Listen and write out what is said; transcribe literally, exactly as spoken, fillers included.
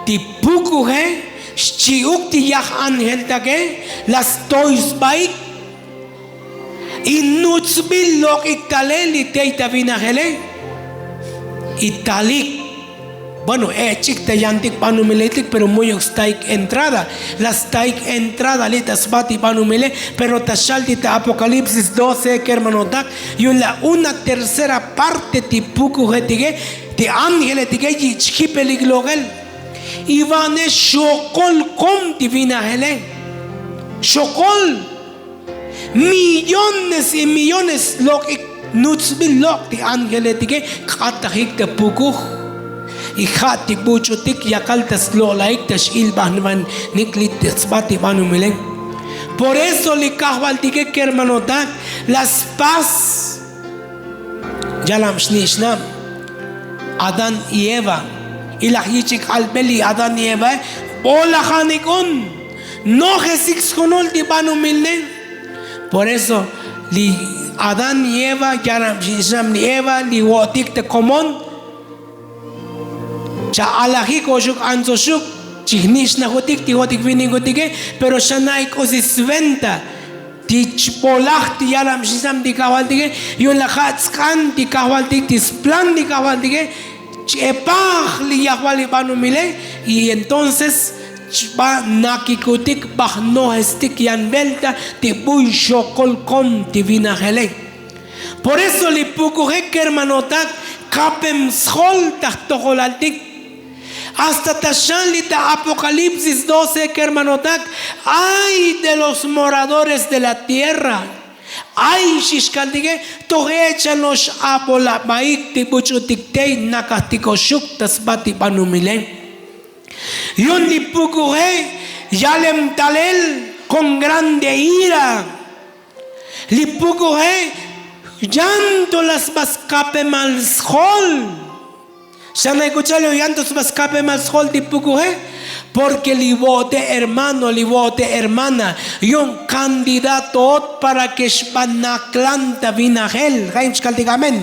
Ti pukuje xchi'uk ti yaj ángeltake, la stoy sbaik y nutsbil lok'ik tale li tey ta vinajele. Y talik, bueno, ech'ik ta yantik banumiletlik pero muyuk staik entrada. La staik entrada li' ta sba ti banumile. Pero ta xal ti ta apocalipsis doce kermanotak, yu'un la una tercera parte ti pukujetike, ti ángeletike yich' jipelik lok'el. Y va'ne xokol kom ti vinajele. Xokol millones y millones lok'ik nutsbil lok' ti ángeletike k'atajik ta pukuj. Y ja' ti buch'utik yakal ta slo'laik ta x'ilbajvanik li' ta sba ti banumile. Por eso li kajvaltike kermanotak, la spas. Yalam xnich'nab adán y eva. Y laj yich'ik albel li adán y evae, bolajanik un. Nojesik sjonol ti banumilne. Por eso li adán y eva, yalam xnich'nab li eva li vo'otik ta komon, cha alajik oxuk antsoxuk, chijnich'najutik ti jo'otik vinikutike. Pero xana'ik k'usi sventa ti chbolaj ti yalam xisam ti kajvaltike. Yu'un la ja' tsk'an ti kajvaltik ti splan ti kajvaltike. Ch'epaj li yajval li banumile. Y entonces chba nakikutik baj nojestik yan velta ti buy xokol kom ti vinajele. Por eso li pukuje kermanotak, kapem sjol ta jtojolaltik. Hasta ta xan li ta apocalipsis doce kermanotak, ay de los moradores de la tierra. Ay xixkaltike, toj ech'ano'ox abolabaik ti buch'utik tey nakajtiko'oxuk ta sba ti banumile. Yu'un li pukuje yalem talel con grande ira. Li pukuje yan to la sba skapemal sjol. Xana'ik k'u cha'al yu'un yan to sba skapemal sjol ti pukuje. Porque li vo'ote hermano, li vo'ote hermana, yu'un kandidatoot para ke xba naklan ta vinajel. Ja' in chkaltik amén.